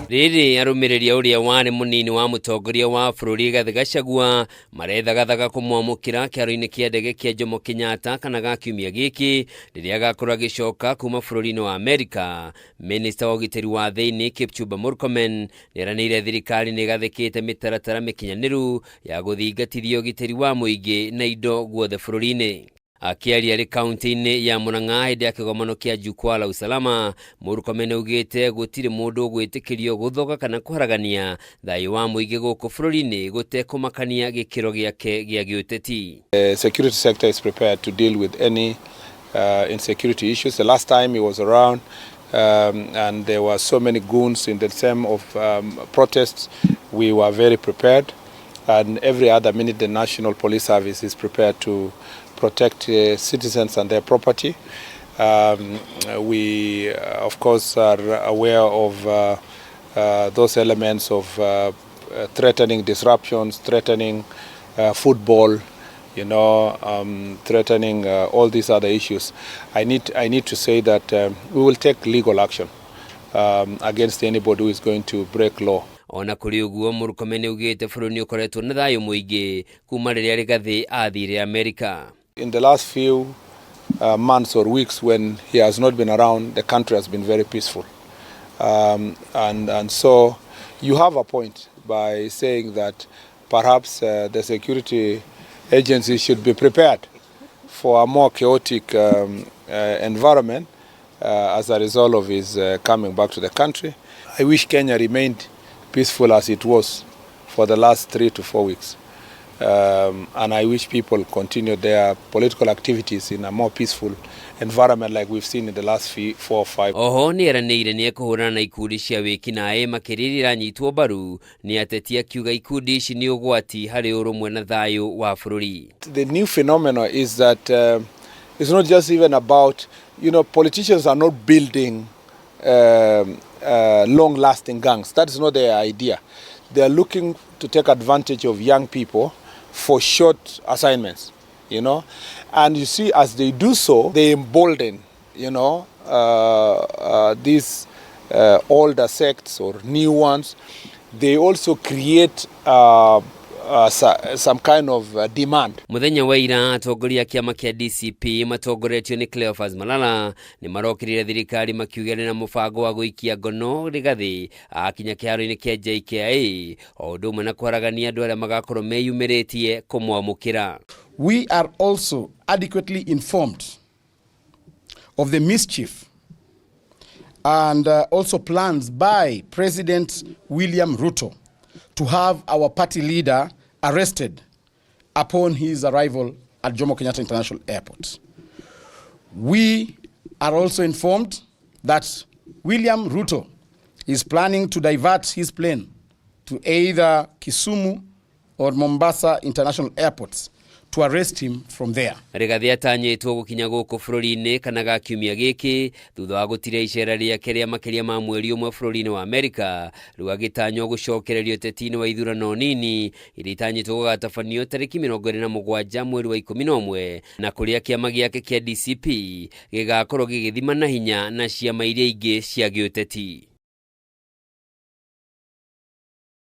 Rĩrĩ arũmĩrĩri a ũrĩa warĩ mũnini wa mũtongoria wa bũrũri Rigathĩ Gachagua marethagathaga kũmwamũkĩra kĩharo-inĩ kĩa ndege kĩa Jomo Kenyatta kana ga kiumia gĩkĩ rĩrĩa agakorwo agĩcoka kuma bũrũri-inĩ wa Amerika. Minista wa ũgitĩri wa thĩinĩ Kipchumba Murkomen nĩeranĩire thirikari nĩ ĩgathĩkĩte mĩtaratara mĩkinyanĩru ya gũthingatithia ũgitĩri wa mũingĩ na indo guothe bũrũri-inĩ. Akĩaria arĩ kaunti-inĩ ya Murang'a hĩndĩ ya kĩgomano kĩa Jukwaa la Usalama, Murkomen augĩte gũtirĩ mũndũ ũgwĩtĩkĩrio gũthoga kana kũharagania thayũ wa mũingĩ gũkũ bũrũri-inĩ gũtekũmakania gĩkĩro gĩake gĩa gĩũteti. The security sector is prepared to deal with any insecurity issues. The last time he was around, and there were so many goons in the same of protests, we were very prepared. And every other minute, the National Police Service is prepared to protect citizens and their property. We, of course, are aware of those elements of threatening disruptions, threatening football, threatening all these other issues. I need to say that we will take legal action against anybody who is going to break law. Ona kũrĩ ũguo, Murkomen augĩte bũrũri nĩ ũkoretwo na thayũ mũingĩ kuma rĩrĩa Rigathĩ athire Amerika. In the last few months or weeks when he has not been around, the country has been very peaceful. And so you have a point by saying that perhaps the security agencies should be prepared for a more chaotic environment as a result of his coming back to the country. I wish Kenya remained peaceful as it was for the last 3 to 4 weeks. And I wish people continue their political activities in a more peaceful environment like we've seen in the last few, 4 or 5. Oho nĩ eranĩire nĩ ekũhũrana na ikundi cia wĩkinaĩ, makĩria iria iranyitwo mbaru nĩ ateti, akiuga ikundi ici nĩ ũgwati harĩ ũrũmwe na thayũ wa bũrũri. The new phenomenon is that it's not just even about, politicians are not building long-lasting gangs. That is not their idea. They are looking to take advantage of young people for short assignments. And you see, as they do so, they embolden, these older sects or new ones. They also create some kind of demand. Muthenya wa ira, atongoria a kĩama kĩa DCP matongoretio nĩ Cleophas Malala nĩ marokĩrire thirikari makiuga na mũbango wa gũikia ngono Rigathĩ akinya kĩharo-inĩ kĩa JKIA, o ũndũ ũmwe na kwaragania andũ arĩa magakorwo meyumĩrĩtie kũmwamũkĩra. We are also adequately informed of the mischief and also plans by President William Ruto to have our party leader arrested upon his arrival at Jomo Kenyatta International Airport. We are also informed that William Ruto is planning to divert his plane to either Kisumu or Mombasa International Airports to arrest him from there. Rigathĩ atanyĩtwo gũkinya gũkũ bũrũri-inĩ kana ga kiumia gĩkĩ thutha wa gũtiria icera rĩake rĩa makĩria ma mweri ũmwe bũrũri-inĩ wa Amerika. Rĩu agĩtanywo gũcokererio ũteti-inĩ wa ithurano nini iria itanyĩtwo gũgatabanio tarĩki 27 mweri wa 11, na kũrĩa kĩama gĩake kĩa DCP gĩgakorwo gĩgĩthima na hinya na ciama iria ingĩ cia gĩũteti.